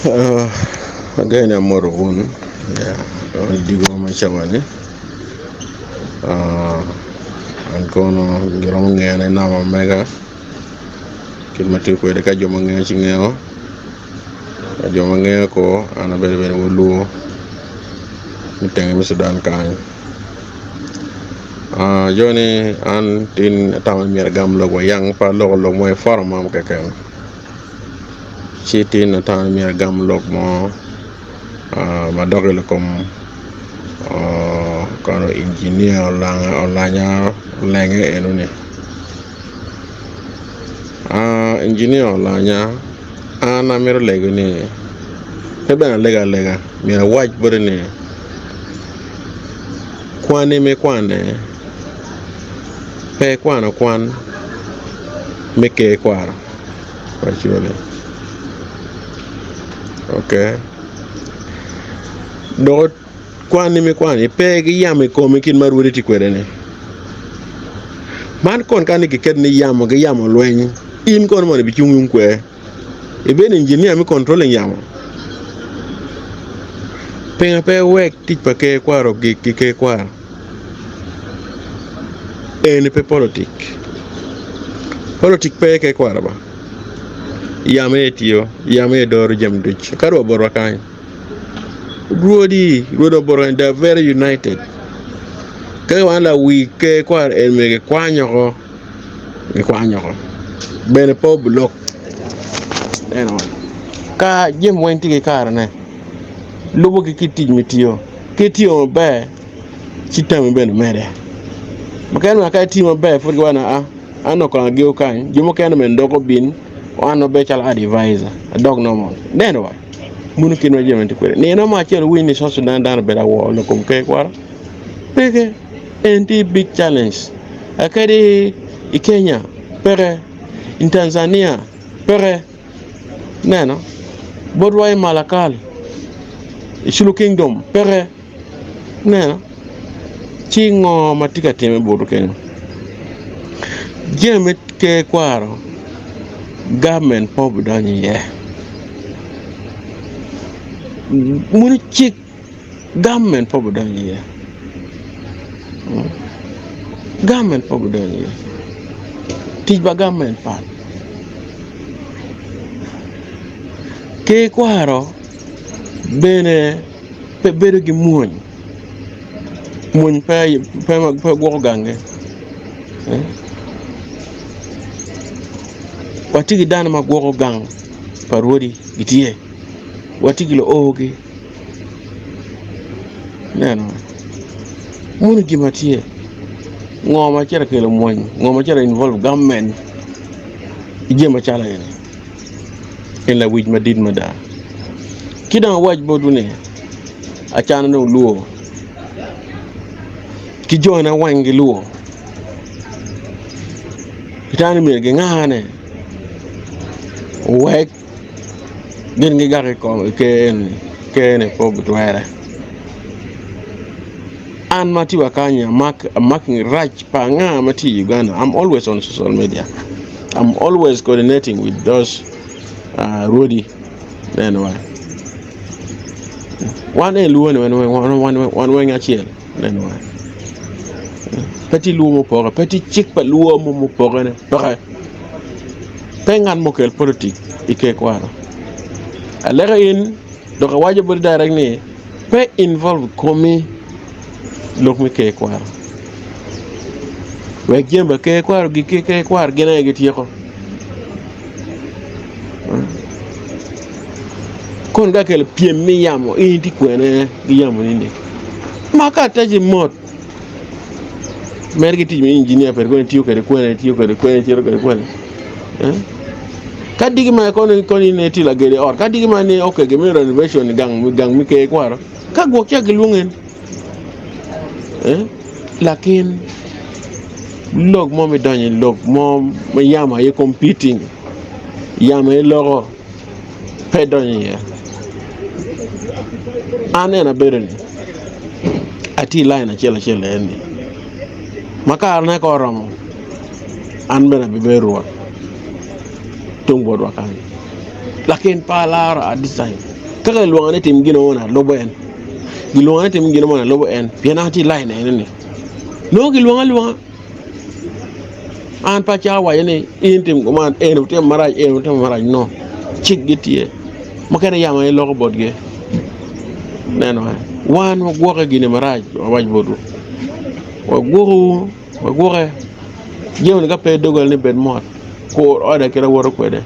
Ageno ni amoto wun odiko me cawa-ni an kono giromo ngene i namba mega kit ma tye kwede ka jo ma ngeyo ci ngeyo ka jo ma ngeyo ko an abedo bene wod luo me tenge me Sudan kany joni an tin atamo ni myero agam lok wa yang pe aloko lok mo i forum mo keken. Ci tin atamo ni myero agam lok mo madok i kom kono injinia olanya olenge enoni injinia olanya an amito lego ni pe bene alego alega myero awac bote ni kwanni ma ikwane pe ikwano kwan me ker kwaro. Dok kwanni me kwani pe ki yamo i komi kit ma rwodi tye kwede-ni. Man kon ka ni kiket ni yamo ki yamo lweny, in kono mono ibicung yung kwer? Ibedo injinia me controlling yamo? Pingo pe iwek tic pa ker kwaro ogik ki ker kwaro? Eni pe politik, politik pe ki kwaro ba yamo aye tiyo yamo aye doro jami ducu kadi wa botwa kany rwodi rwodi wa botwa kany they are very united ka wan lawi ker kwaro eni myero gikwany oko gikwany oko bene pe obulok ka jami weng tye ki karene lubo ki kit tic ma itiyo ki itiyo maber ci tami bene medde. Mukene bene ka itiyo maber pud giwaco ni aa an dong kong agiko kany jo mukene bene dok obin an abedo calo advisor adok normal ineno wa meno kit ma jami tye kwede nino mo acel wuwinyo ni South Sudan dano obedo awor lok kom ker kwaro peke en tye big challenge kadi i Kenya peke i Tanzania peke ineno botwa i Malakal i Culu Kingdom peke. Ineno? Ci ngo ma tye ka timme botwu kenyo? Jami me ker kwaro gavment pe obidonyo iye. Munu cik gavment pe obidonyo iye. Gavment pe obidonyo iye. Tic pa gavment pat. Ker kwaro bene pe bedo ki mwony, mwony pe gwoko gangi watye ki dano ma gwoko gang pa rwodi gitye watye ki luogi ineno meno gin ma tye ngo ma cito ka kelo mwony ngo ma cito ka involve gavment i jami macalo eni. En lawic madit mada. Ki dong awac botwu ni, acana dong lwor, ki jona weng gilwor. Gitamo ni myero gingane wek gin gigak i kom i ker eni, ker eni pe obitwere. An ma atye wa kany-ni amaking rac pa anga ma tye i Uganda, I'm always on social media. I'm always coordinating with those uh, rwodi neno wa wan e luo ni wan weng acel neno wa pe tye luo mupoke pe tye cik pa luo mo mupoke ne peke pe ngat mo okel politik i ker kwaro aleka in dok awaco boti direct ni pe involve komi lok me ker kwaro wek jami pa ker kwaro gik ki ker kwaro gin aye gityeko kono ka kelo pyem me yamo in itye kwene ki yamo nini ma ka ataci mot mere ki tic me injinia pede kono itiyo kwede kwene itiyo kwede kwene icito kwede kwene ka diki ma kono in itye lagede ot ka diki ma ni ok gimiyo renovation gang gang me ker kwaro ka gwok ca gilwongo en Lakin lok mo me donyo i lok mo ma yamo aye competing yamo aye loko pe idonyo iye. An en abedo ni atye i lain acel acel eni ma karene ka oromo an bene abibedo rwot tung botwa kany lakin pe alaro at this time. Ka gilwonga ni tim gin mo alubo en, gilwonga ni tim gin mo alubo en pien an atye i lain eno-ni. Nongo gilwonga alwonga. An pe acako waco ni in tim kuman, en otimo marac, en otimo marac, no. Cikgi tye. Mukene yamo aye loko botgi. Ineno eh? Wan wagwoke gini marac, awac botwu. Wagwokowu, wagwoke. Jami-ni ka pe idoggola ni bed mot, kur oda kit awoto kwede.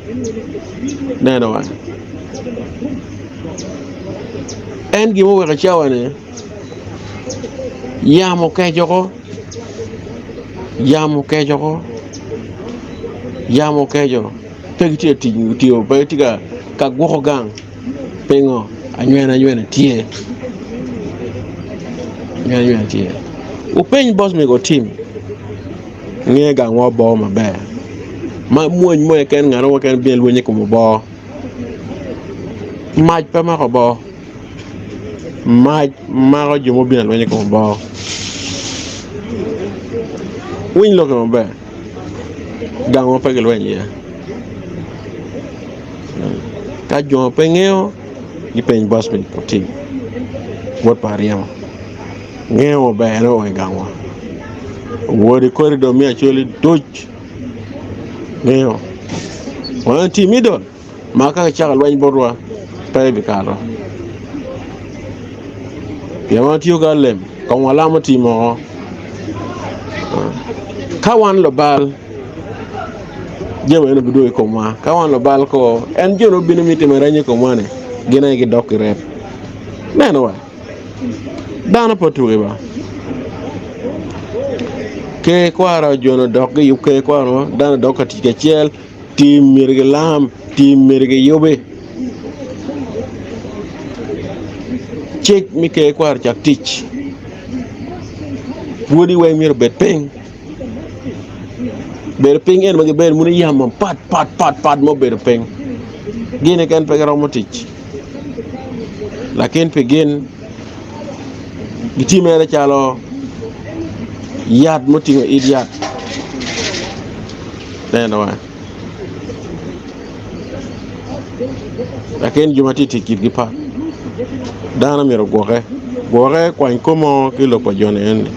Ineno eh? En gin muweko i cawa-ni yamo okec woko. Yamo okeco oko, yamo okeco pe gitye ka tic tiyo pe gitye ka gwoko gang pingo anywena anywena tye anywena anywena tye wupeny bot mego otim nge gangwa oboo maber ma mwony mo keken ngat mo keken bino lweny i kom oboo mac pe mako oboo. Mac mako jo mubino alweny i kom oboo. Winy lokke maber, gang ma pe gilweny iye. Ka jo pe ngeyo, gipeny bocmin otim wod pa aryemo. Ngeyo maber en oo i gangwa. Wod i korido me Acholi duc ngeyo. Wan tye i middle. Ma ka kicako lweny botwa, pe ibikato. Pien wan watiyo ki alem, kong walamo tim woko. Ka wan lubal, jami meno bidwogo i komwa. Ka wan lubal ko, en jo ma bino me timo areny i komwa-ni, gin aye gidok ki rep. Neno wa, dano pe otuki ba. Ker kwaro jo-ni odok giyub ker kwaro, dano odok ka tic kacel. Tim myero gilam, tim myero giyubi. Cik me ker kwaro cak tic. Pwodi weng myero obed piny. Bedo piny eni ma gibedo mono yamo pat pat pat pat ma obedo piny. Gin keken pe giromo tic. Lakin pi gin gitye mere calo yat mutingo it yat. Neno lakin jo ma tye ka tic kitgi pat dano myero ogwokke gwokke kwany kome ki i lok pa joni eni.